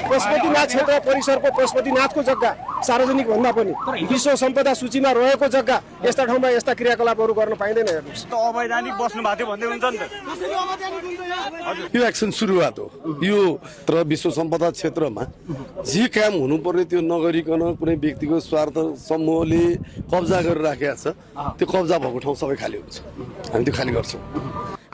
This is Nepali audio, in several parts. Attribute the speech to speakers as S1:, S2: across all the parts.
S1: पशुपतिनाथ क्षेत्र परिसरको पशुपतिनाथको जग्गा सार्वजनिक भन्दा पनि विश्व सम्पदा सूचीमा रहेको जग्गा यस्ता ठाउँमा यस्ता क्रियाकलापहरू गर्न पाइँदैन। हेर्नुहोस्
S2: अवैधानिक बस्नु भएको थियो भन्दै हुन्छ नि त।
S3: यो एक्सन सुरुवात हो यो, तर विश्व सम्पदा क्षेत्रमा जे काम हुनुपर्ने त्यो नगरिकन कुनै व्यक्तिको स्वार्थ समूहले कब्जा गरेर राखेको छ, त्यो कब्जा भएको ठाउँ सबै खाली हुन्छ। हामी त्यो खाली गर्छौँ।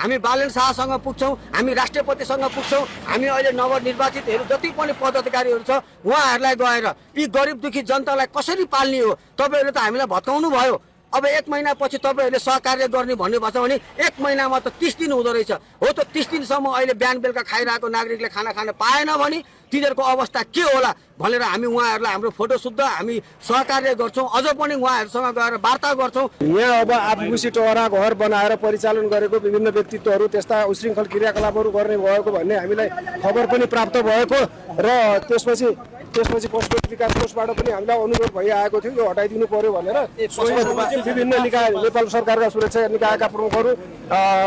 S4: हामी बालेन शाहसँग पुग्छौँ, हामी राष्ट्रपतिसँग पुग्छौँ, हामी अहिले नवनिर्वाचितहरू जति पनि पदाधिकारीहरू छ उहाँहरूलाई गएर यी गरिब दुखी जनतालाई कसरी पाल्ने हो तपाईँहरूले त हामीलाई भत्काउनु भयो। अब 1 महिनापछि तपाईँहरूले सहकार्य गर्ने भन्नुभएको छ भने 1 महिनामा त 30 दिन हुँदो रहेछ। हो त 30 दिनसम्म अहिले बिहान बेलुका खाइरहेको नागरिकले खाना खान पाएन भने तिनीहरूको अवस्था के होला भनेर हामी उहाँहरूलाई हाम्रो फोटो शुद्ध हामी सहकार्य गर्छौँ। अझ पनि उहाँहरूसँग गएर वार्ता गर्छौँ।
S1: यहाँ अब आफूसी टोरा घर बनाएर परिचालन गरेको विभिन्न व्यक्तित्वहरू त्यस्ता उशृङ्खल क्रियाकलापहरू गर्ने भएको भन्ने हामीलाई खबर पनि प्राप्त भएको र त्यसपछि पशुपति विकास कोषबाट पनि हामीलाई अनुरोध भइआएको थियो यो हटाइदिनु पर्यो भनेर। विभिन्न निकाय नेपाल सरकारका सुरक्षा निकायका प्रमुखहरू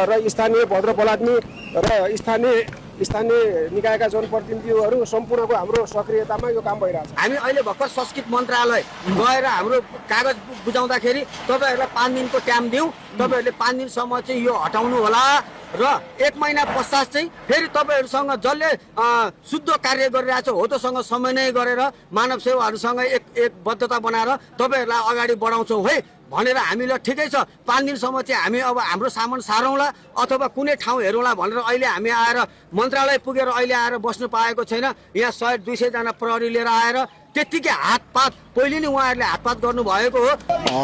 S1: र स्थानीय भद्र बलात्मी र स्थानीय निकायका जनप्रतिनिधिहरू सम्पूर्णको हाम्रो सक्रियतामा यो काम भइरहेको छ।
S4: हामी अहिले भर्खर संस्कृत मन्त्रालय गएर हाम्रो कागज बुझाउँदाखेरि तपाईँहरूलाई 5 दिनको टाइम दिउँ, तपाईँहरूले 5 दिनसम्म चाहिँ यो हटाउनु होला र 1 महिना पश्चात चाहिँ फेरि तपाईँहरूसँग जसले शुद्ध कार्य गरिरहेको छ हो त्योसँग समन्वय गरेर मानव सेवाहरूसँग एक बद्धता बनाएर तपाईँहरूलाई अगाडि बढाउँछौँ है भनेर हामीलाई ठिकै छ 5 दिनसम्म चाहिँ हामी अब हाम्रो सामान सारौँला अथवा कुनै ठाउँ हेरौँला भनेर अहिले हामी आएर मन्त्रालय पुगेर अहिले आएर बस्नु पाएको छैन। यहाँ 100-200 जना प्रहरी लिएर आएर त्यत्तिकै हातपात पहिले नै उहाँहरूले हातपात गर्नुभएको हो।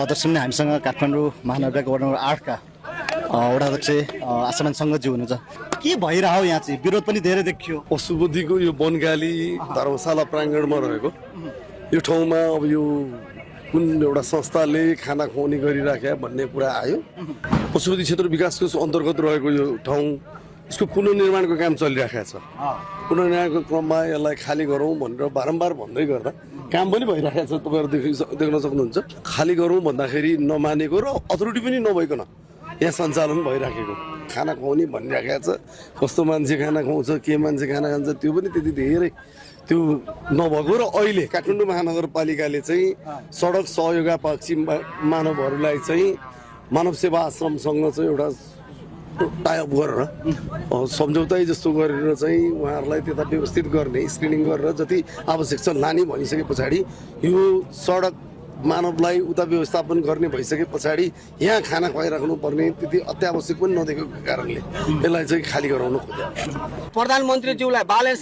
S5: दर्शकले हामीसँग काठमाडौँ महानगरपालिका वडा नम्बर 8 का वडा अध्यक्ष आसमान सङ्गतजी हुनुहुन्छ। के भइरह्यो यहाँ चाहिँ विरोध पनि धेरै देखियो।
S3: पशुपतिको यो बनगाली धर्मशाला प्राङ्गणमा रहेको यो ठाउँमा अब यो कुन एउटा संस्थाले खाना खुवाउने गरिराख्या भन्ने कुरा आयो। पशुपति क्षेत्र विकासको अन्तर्गत रहेको यो ठाउँ यसको पुनर्निर्माणको काम चलिराखेको छ। पुनर्निर्माणको क्रममा यसलाई खाली गरौँ भनेर बारम्बार भन्दै गर्दा काम पनि भइराखेको छ। तपाईँहरू देख्न सक्नुहुन्छ। खाली गरौँ भन्दाखेरि नमानेको र अथोरिटी पनि नभइकन यहाँ सञ्चालन भइराखेको खाना खुवाउने भनिराखेको छ। कस्तो मान्छे खाना खुवाउँछ के मान्छे खाना खान्छ त्यो पनि त्यति धेरै त्यो नभएको र अहिले काठमाडौँ महानगरपालिकाले चाहिँ सडक सहयोगापक्षी मानवहरूलाई चाहिँ मानव सेवा आश्रमसँग चाहिँ एउटा टाइअप गरेर सम्झौता जस्तो गरेर चाहिँ उहाँहरूलाई त्यता व्यवस्थित गर्ने स्क्रिनिङ गरेर जति आवश्यक छ लाने भनिसके पछाडि यो सडक मानवलाई उता व्यवस्थापन गर्ने भइसके पछाडि यहाँ खाना खुवाइराख्नु पर्ने त्यति अत्यावश्यक पनि नदेखेको कारणले यसलाई चाहिँ खाली गराउन खोज्यो।
S4: प्रधानमन्त्रीज्यूलाई बालेन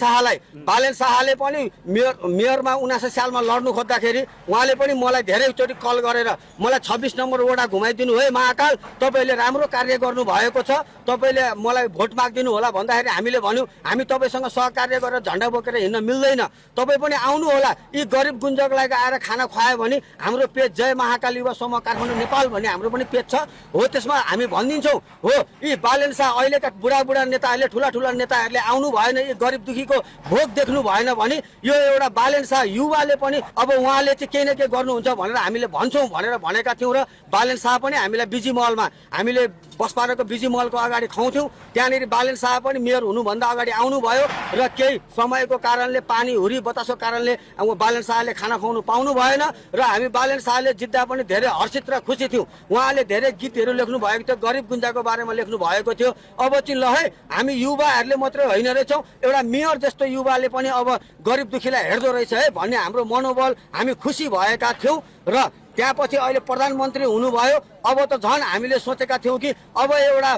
S4: शाहले पनि मेयरमा 79 सालमा लड्नु खोज्दाखेरि उहाँले पनि मलाई धेरैचोटि कल गरेर मलाई 26 नम्बर वडा घुमाइदिनु है महाकाल तपाईँले राम्रो कार्य गर्नु भएको छ तपाईँले मलाई भोट माग्दिनु होला भन्दाखेरि हामीले भन्यौँ हामी तपाईँसँग सहकार्य गरेर झन्डा बोकेर हिँड्न मिल्दैन तपाईँ पनि आउनु होला। यी गरिब गुन्जकलाई आएर खाना खुवायो भने हाम्रो पेज जय महाकाल युवा समूह काठमाडौँ नेपाल भन्ने हाम्रो पनि पेज छ हो त्यसमा हामी भनिदिन्छौँ हो यी बालेन शाह अहिलेका बुढा नेताहरूले ठुला नेताहरूले आउनु भएन यी गरिब दुखीको भोग देख्नु भएन भने यो एउटा बालेन शाह युवाले पनि अब उहाँले चाहिँ केही न केही गर्नुहुन्छ भनेर हामीले भन्छौँ भनेर भनेका थियौँ र बालेन शाह पनि हामीलाई बिजी महलमा हामीले बसपाडाको बिजी महलको अगाडि खुवाउँथ्यौँ। त्यहाँनिर बालेन शाह पनि मेयर हुनुभन्दा अगाडि आउनुभयो र केही समयको कारणले पानी हुरी बतासको कारणले बालेन शाहले खाना खुवाउनु पाउनु भएन र हामी बालेन शाहले जित्दा पनि धेरै हर्षित र खुसी थियौँ। उहाँले धेरै गीतहरू लेख्नु भएको थियो गरिब गुन्जाको बारेमा लेख्नु भएको थियो। अब चाहिँ ल है हामी युवाहरूले मात्रै होइन रहेछौँ एउटा मेयर जस्तो युवाले पनि अब गरिब दुखीलाई हेर्दो रहेछ है भन्ने हाम्रो मनोबल हामी खुसी भएका थियौँ र त्यसपछि अहिले प्रधानमन्त्री हुनुभयो अब त झन् हामीले सोचेका थियौँ कि अब एउटा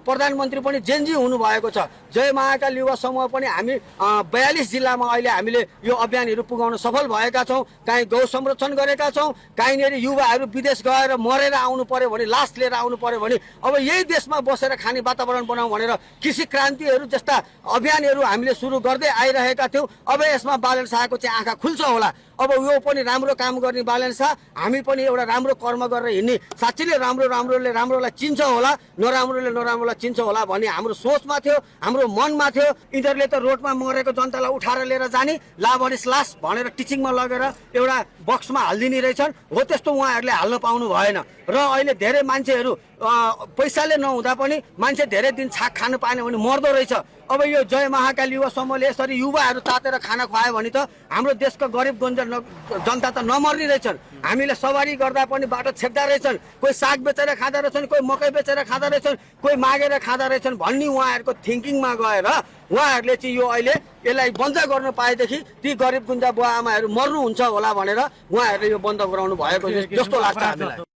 S4: प्रधानमन्त्री पनि जेनजी हुनुभएको छ। जय महाकाल युवा समूह पनि हामी 42 जिल्लामा अहिले हामीले यो अभियानहरू पुगाउन सफल भएका छौँ। काहीँ गौ संरक्षण गरेका छौँ काहीँनिर युवाहरू विदेश गएर मरेर आउनु पर्यो भने लास लिएर आउनु पर्यो भने अब यही देशमा बसेर खाने वातावरण बनाऊँ भनेर कृषि क्रान्तिहरू जस्ता अभियानहरू हामीले सुरु गर्दै आइरहेका थियौँ। अब यसमा बालेन शाहको चाहिँ आँखा खुल्छ होला। अब यो पनि राम्रो काम गर्ने बालेन शाह हामी पनि एउटा राम्रो कर्म गरेर हिँड्ने साँच्चै राम्रोले राम्रोलाई चिन्छ होला नराम्रोलाई चिन्छ होला भन्ने हाम्रो सोचमा थियो हाम्रो मनमा थियो। यिनीहरूले त रोडमा मरेको जनतालाई उठाएर लिएर जाने लाभरिस लास भनेर टिचिङमा लगेर एउटा बक्समा हालिदिने रहेछन् हो त्यस्तो उहाँहरूले हाल्न पाउनु भएन। र अहिले धेरै मान्छेहरू पैसाले नहुँदा पनि मान्छे धेरै दिन छाक खानु पाएन भने मर्दो रहेछ। अब यो जय महाकाल युवा समूहले यसरी युवाहरू तातेर खाना खुवायो भने त हाम्रो देशको गरिब जनता त नमर्ने रहेछन्। हामीले सवारी गर्दा पनि बाटो छेक्दा रहेछन्, कोही साग बेचेर खाँदा रहेछन्, कोही मकै बेचेर खाँदा रहेछन्, कोही मागेर खाँदा रहेछन् भन्ने उहाँहरूको थिङ्किङमा गएर उहाँहरूले चाहिँ यो अहिले यसलाई बन्द गर्नु पाएदेखि ती गरिब गुन्जा बुवा आमाहरू मर्नुहुन्छ होला भनेर उहाँहरूले यो बन्द गराउनु भएको जस्तो लाग्छ हामीलाई।